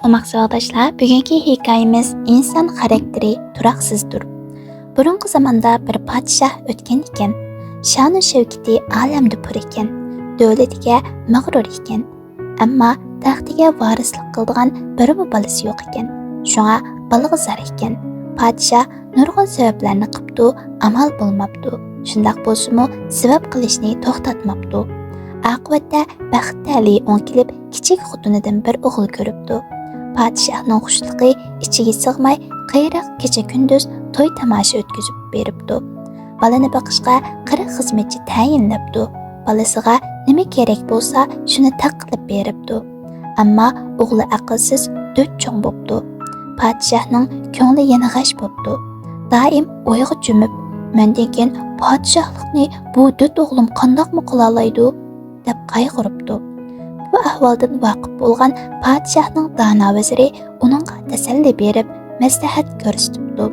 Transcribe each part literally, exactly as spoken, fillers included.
ئوماق ساۋاقداشلار، بۈگۈنكى ھېكايىمىز ئىنسان خاراكتېرى تۇراقسىزدۇر. بۇرۇنقى زاماندا بىر پادىشاھ ئۆتكەن ئىكەن. شانۇ شەۋكىتى ئالەمدە پۇر ئىكەن. دۆلىتىگە مەغرۇر ئىكەن. ئەمما تەختىگە ۋارىسلىق قىلىدىغان بىرمۇ بالىسى يوق ئىكەن. شۇڭا بالىغا زار ئىكەن. پادىشاھ نۇرغۇن سەۋەبلەرنى قىپتۇ، ئامال بولماپتۇ. شۇنداق بولسىمۇ سەۋەب قىلىشنى توختاتماپتۇ. ئاقىۋەتتە بەخت تەلىيى ئوڭ كېلىپ، كىچىك خوتۇنىدىن بىر ئوغۇل كۆرۈپتۇ. پادىشاھنىڭ خۇشلۇقى ئىچىگە سىغماي، قېرىق كېچە-كۈندۈز توي-تاماشا ئۆتكۈزۈپ بېرىپتۇ. بالىنى بېقىشقا قىرىق خىزمەتچى تەيىنلەپتۇ. بالىسىغا نېمە كېرەك بولسا، شۇنى تەق قىلىپ بېرىپتۇ. ئەمما ئوغلى ئەقىلسىز، دۆت چوڭ بوپتۇ. پادىشاھنىڭ كۆڭلى يەنە غەش بوپتۇ. دائىم ئويغا چۆمۈپ، «مەندىن كېيىن پادىشاھلىقنى بۇ دۆت ئوغلۇم قانداقمۇ قىلالايدۇ؟» دەپ قايغۇرۇپتۇ. بۇ ئەھۋالدىن ۋاقىپ بولغان پادىشاھنىڭ دانا ۋەزىرى ئۇنىڭغا تەسەللى بېرىپ، مەسلىھەت كۆرسىتىپتۇ.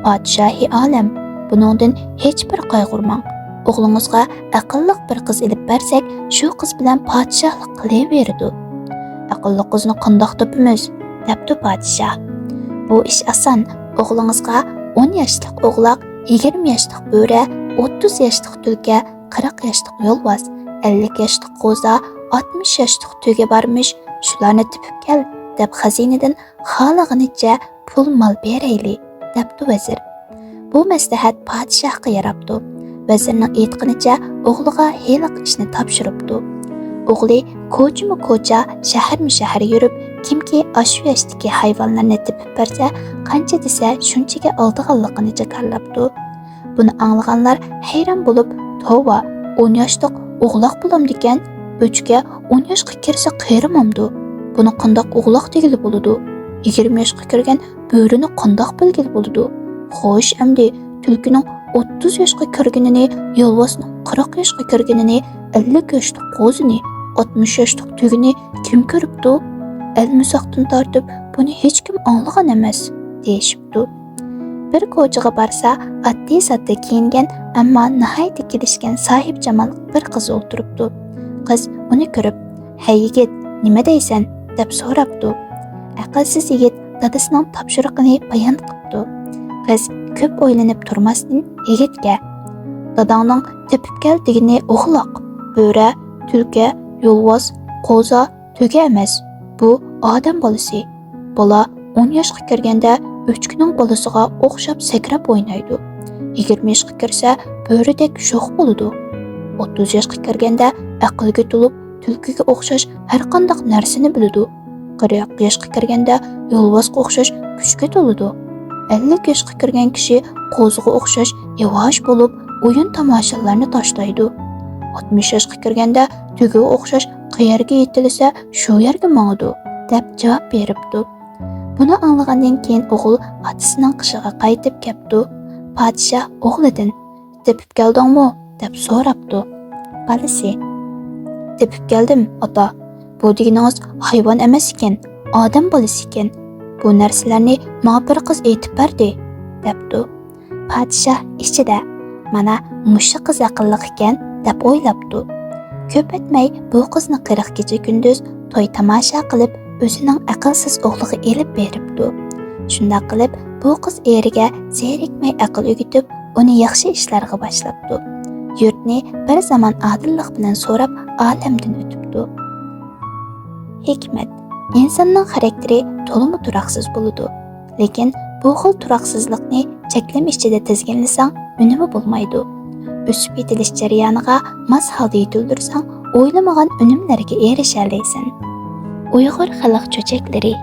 «پادىشاھى ئالەم، بۇنىڭدىن ھېچبىر قايغۇرماڭ. ئوغلىڭىزغا ئەقىللىق بىر قىز ئېلىپ بەرسەك، شۇ قىز بىلەن پادىشاھلىق قىلىۋېرىدۇ.» «ئەقىللىق قىزنى قانداق تاپىمىز؟» دەپتۇ پادىشاھ. «بۇ ئىش ئاسان. ئوغلىڭىزغا ئون ياشلىق ئوغلاق، يىگىرمە ياشلىق بۆرە، ئوتتۇز ياشلىق تۈلكە، قىرىق ياشلىق يولۋاس، ئەللىك ياشلىق قوزا، ئاتمىش ياشلىق تۆگە بارمىش، شۇلارنى تېپىپ كەل» دەپ، خەزىنىدىن خالىغىنىچە پۇل-مال بېرەيلى، دەپتۇ ۋەزىر. بۇ مەسلىھەت پادىشاھقا ياراپتۇ. ۋەزىرنىڭ ئېيتقىنىچە ئوغلىغا ھېلىقى ئىشنى تاپشۇرۇپتۇ. ئوغلى كوچىمۇ كوچا، شەھەرمۇ شەھەر يۈرۈپ، كىمكى ئاشۇ ياشتىكى ھايۋانلارنى تېپىپ بەرسە، قانچە دېسە شۇنچىگە ئالىدىغانلىقىنى جاكارلاپتۇ. بۇنى ئاڭلىغانلار ھەيران بولۇپ، «توۋا، ئون ياشلىق ئوغلاق بولامدىكەن؟ ئۆچكە ئون ياشقا كىرسە قېرىمامدۇ؟ بۇنى قانداق ئوغلاق دېگىلى بولىدۇ؟ يىگىرمە ياشقا كىرگەن بۆرىنى قانداق بىلگىلى بولىدۇ؟ خوش، ئەمدى تۈلكىنىڭ ئوتتۇز ياشقا كىرگىنىنى، يولۋاسنىڭ قىرىق ياشقا كىرگىنىنى، ئەللىك ياشلىق قوزىنى، ئاتمىش ياشلىق تۆگىنى كىم كۆرۈپتۇ؟ ئەلمىساقتىن تارتىپ بۇنى ھېچكىم ئاڭلىغان ئەمەس» دېيىشىپتۇ. بىر كوچىغا بارسا، ئاددىي-ساددا كىيىنگەن، ئەمما ناھايىتى كېلىشكەن ساھىبجامال بىر قىز ئولتۇرۇپتۇ. قىز ئۇنى كۆرۈپ، «ھەي يىگىت، نېمە دەيسەن؟» دەپ سوراپتۇ. ئەقىلسىز يىگىت دادىسىنىڭ تاپشۇرۇقىنى بايان قىپتۇ. قىز كۆپ ئويلىنىپ تۇرماستىن يىگىتكە، «داداڭنىڭ تېپىپ كەل دېگىنى ئوغلاق، بۆرە، تۈلكە، يولۋاس، قوزا، تۆگە ئەمەس، بۇ ئادەم بالىسى. بالا ئون ياشقا كىرگەندە ئۆچكىنىڭ بالىسىغا ئوخشاپ سەكرەپ ئوينايدۇ. يىگىرمە ياشقا كىرسە بۆرىدەك شوخ بولىدۇ. ئوتتۇز ياشقا كىرگەندە ئەقىلگە تولۇپ، تۈلكىگە ئوخشاش ھەرقانداق نەرسىنى بىلىدۇ. قىرىق ياشقا كىرگەندە يولۋاسقا ئوخشاش كۈچكە تولىدۇ. ئەللىك ياشقا كىرگەن كىشى قوزىغا ئوخشاش ياۋاش بولۇپ، ئويۇن-تاماشىلارنى تاشلايدۇ. ئاتمىش ياشقا كىرگەندە تۆگىگە ئوخشاش قەيەرگە يېتىلسە، شۇ يەرگە ماڭىدۇ» دەپ جاۋاب بېرىپتۇ. بۇنى ئاڭلىغاندىن كېيىن ئوغۇل ئاتىسىنىڭ قېشىغا قايتىپ كەپتۇ. پادىشاھ ئوغلىدىن، «تېپىپ كەلدىڭمۇ؟» دەپ سوراپتۇ. بالىسى، «تېپىپ كەلدىم، ئاتا. بۇ دېگىنىڭىز ھايۋان ئەمەس ئىكەن، ئادەم بالىسى ئىكەن. بۇ نەرسىلەرنى ماڭا بىر قىز ئېيتىپ بەردى» دەپتۇ. پادىشاھ ئىچىدە، «مانا، مۇشۇ قىز ئەقىللىق ئىكەن» دەپ ئويلاپتۇ. كۆپ ئۆتمەي بۇ قىزنى قىرىق كېچە-كۈندۈز توي-تاماشا قىلىپ، ئۆزىنىڭ ئەقىلسىز ئوغلىغا ئېلىپ بېرىپتۇ. شۇنداق قىلىپ، بۇ قىز ئېرىگە زېرىكمەي ئەقىل ئۆگىتىپ، ئۇنى ياخشى ئىشلارغا باشلاپتۇ. يۇرتنى بىر زامان ئادىللىق بىلەن سوراپ، ئالەمدىن ئۆتۈپتۇ. ھېكمەت. ئىنساننىڭ خاراكتېرى تولىمۇ تۇراقسىز بولىدۇ. لېكىن بۇ خىل تۇراقسىزلىقنى چەكلىمە ئىچىدە تىزگىنلىسەڭ، ئۈنۈمى بولمايدۇ. ئۆسۈپ يېتىلىش جەريانىغا ماس ھالدا يېتىلدۈرسەڭ، ئويلىمىغان ئۈنۈملەرگە ئېرىشەلەيسەن. ئۇيغۇر خەلق چۆچەكلىرى.